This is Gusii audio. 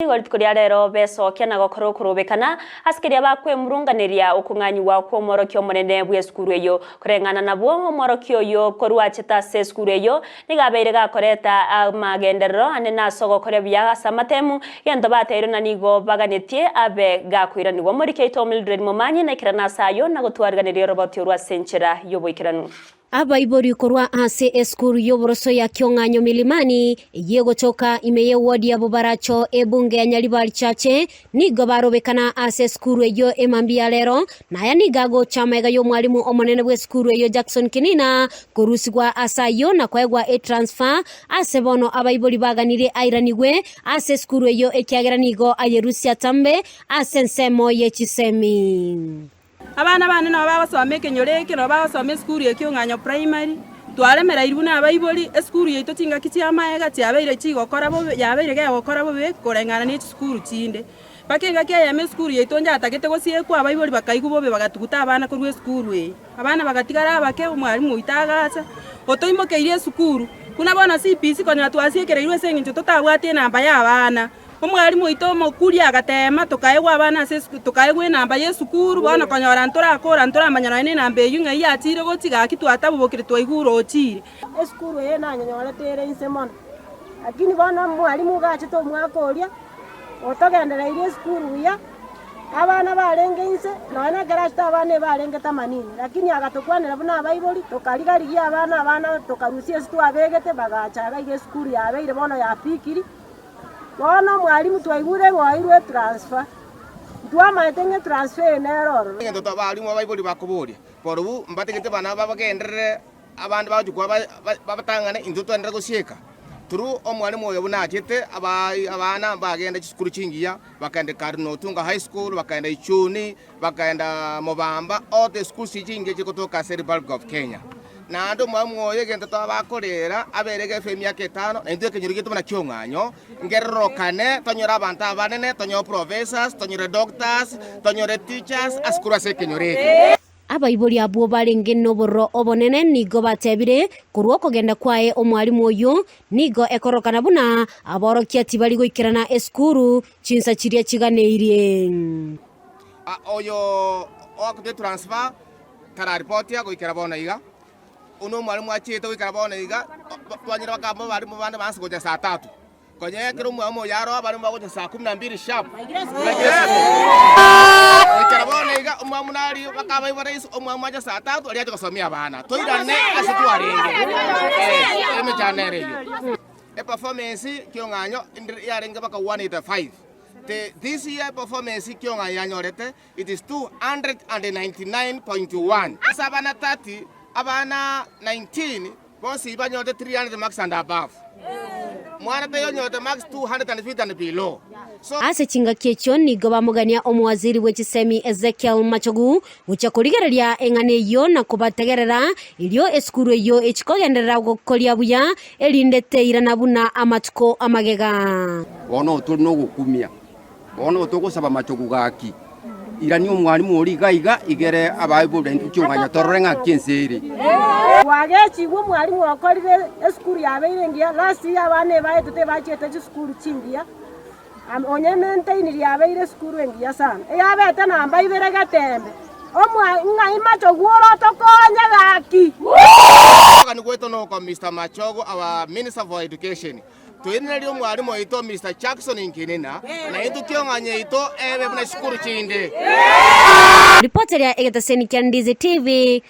Nigo rituko ria rero besokia na gokora okorobekana ase keria bakwemurunganeria okong'anyigwa kw'omworokia omonene bw'esukuru eyio. Koreng'ana nabwo, omworokia oyio korwa achete ase esukuru eyio nigo abeire gakoreta amagenderero anene ase ogokora buya ase amatemu, gento bateirwe na nigo baganetie abe gakoiranigwa. Omoriki oito Mildred Momanyi naikerane ase ayio na gotwariganeria oroboti orwo ase enchera y'oboikeranu. Abaibori korwa ase esukuru y'oboroso ya Kiong'anyo Milimani, eyio egotoka ime y'ewodi ya Bobaracho, ebunge ya Nyaribari Chache, nigo barobekana ase esukuru eyio emambia ya rero, na aya nigo agocha amaiga y'omwalimu omonene bw'esukuru eyio Jackson Kinina korusigwa ase ayio na koegwa etransfer ase bono abaibori baganirie airanigwe ase esukuru eyio ekiagera nigo ayerusia atambe ase ensemo ye chisemi. Abana bane nabo bagosoma ekenyoro eke, nabo bagosoma esukuru ya Kiong'anyo Primary. Twaremereirwe buna abaibori, esukuru yaito chingaki chi'amaega chiabeire chigokora bobe, yabeire gegokora bobe koreng'ana ne chisukuru chinde. Mpaka engaki eyemo esukuru yaito njatagete gosiekwa, abaibori bakaigwa bobe bagatuguta abana korwa esukuru eye. Abana bagatigara abake, omwalimu oito agacha, otoimokeirie esukuru. Buna bono CBC konya twasiekereirwe ase eng'encho totabwati enamba ya abana. Omwalimu oito omokuri agateema, tokaegwa abana ase esuku, tokaegwa enamba y'esukuru, bono konyora ntorakora ntoramanya nonya nenamba eyio ng'ai yachire gochia gaki twatabobokire twaigure ochire. Esukuru eye nanyenyorete ere inse mono, lakini bono omwalimu iga achete omwaka oria, otogendereirie esukuru buya, abana barenge inse, nonya na ekero achete abana ebarenge themanini, lakini agatokwanera buna abaibori, tokarigarigia abana abana tokarusia ase twabegete bagacha iga iga esukuru yabeire bono yafikiri. Bono omwalimu twaigure ng'a oeirwe etransfer, ntwamaete ng'a etransfer eye nere ororo. Egento abalimu abaibori bakoboria, barobwo mbategete abana babagenderere abande bagochia koba babatang'ane intwe twenderere gosieka. Through omwalimu oyo buna achete abana mbagenda chisukuru chingiya, bakaenda Cardinal Otunga High School, bakaenda Ichuni, bakaenda Mobamba, all the schools chingiya chigotoka ase Republic of Kenya. Naende omwalimu oyo egento twabakorera abere egefa emiaka etano, na intwe ekenyoro giaito buna ki'ong'anyo, ngerorokane tonyore abanto abanene, tonyore professors, tonyore doctors, tonyore teachers ase korwa ase ekenyoro eke. Abaibori abwo barenge nobororo obonene nigo batebire, Korwa okogenda kwaye omwalimu oyio, nigo ekorokana buna aborokia tibari goikerana esukuru chinsa chiria chiganeirie. Oyo oakotwe transfer tararipotia goikera bono iga, buna omwalimu achiete goikera bono iga, twanyora bakaba abalimu bande baansa gocha saa tatu. Konya ekero omwalimu oyo aroo abalimu bagocha saa kumi na mbili sharp, goikera bono iga omwalimu nari bakabaibora inse omwalimu ache saa tatu aria ache gosomia abana. Toirane ase twarenge, eh, emechando ere eyio. Eperformance kiong'anyo yarenge mpaka 185. The this year performance kiong'anyo yanyorete it is 299.1. Ase abana 30, abana 19 bonsi banyorete 300 marks and above. Mwana taiyo onyorete marks 250 and below. So. Ase chingaki echio nigo bamogania omowaziri bwe chisemi Ezekiel Machogu gochia korigereria eng'ana eyio na kobategerera, erio esukuru eyio echi kogenderera gokoria buya, erinde teirana buna amatuko amagega. Bono tore nogokumia. Bono togosaba machogu gaki, irania omwalimu oria iga iga, igere abaibori baito chiong'anya torore ng'aki ense ere. Twagechigwe omwalimu okorire esukuru yabeire engiya, last year abana ebaetete bachiete chisukuru chingiya, onye maintain riabeire esukuru engiya sana, eyabete namba ibere getembe, omwa ng'ai machogu ore otokonye gaki. Ogani gwaito nokwa Mister Machogu our Minister for Education. Toinererie omwalimu oito Mister Jackson Nkinina, na intwe kiong'anyo yaito ebe buna chisukuru chinde. Ripoti ria egetaseni kia Ndizi TV.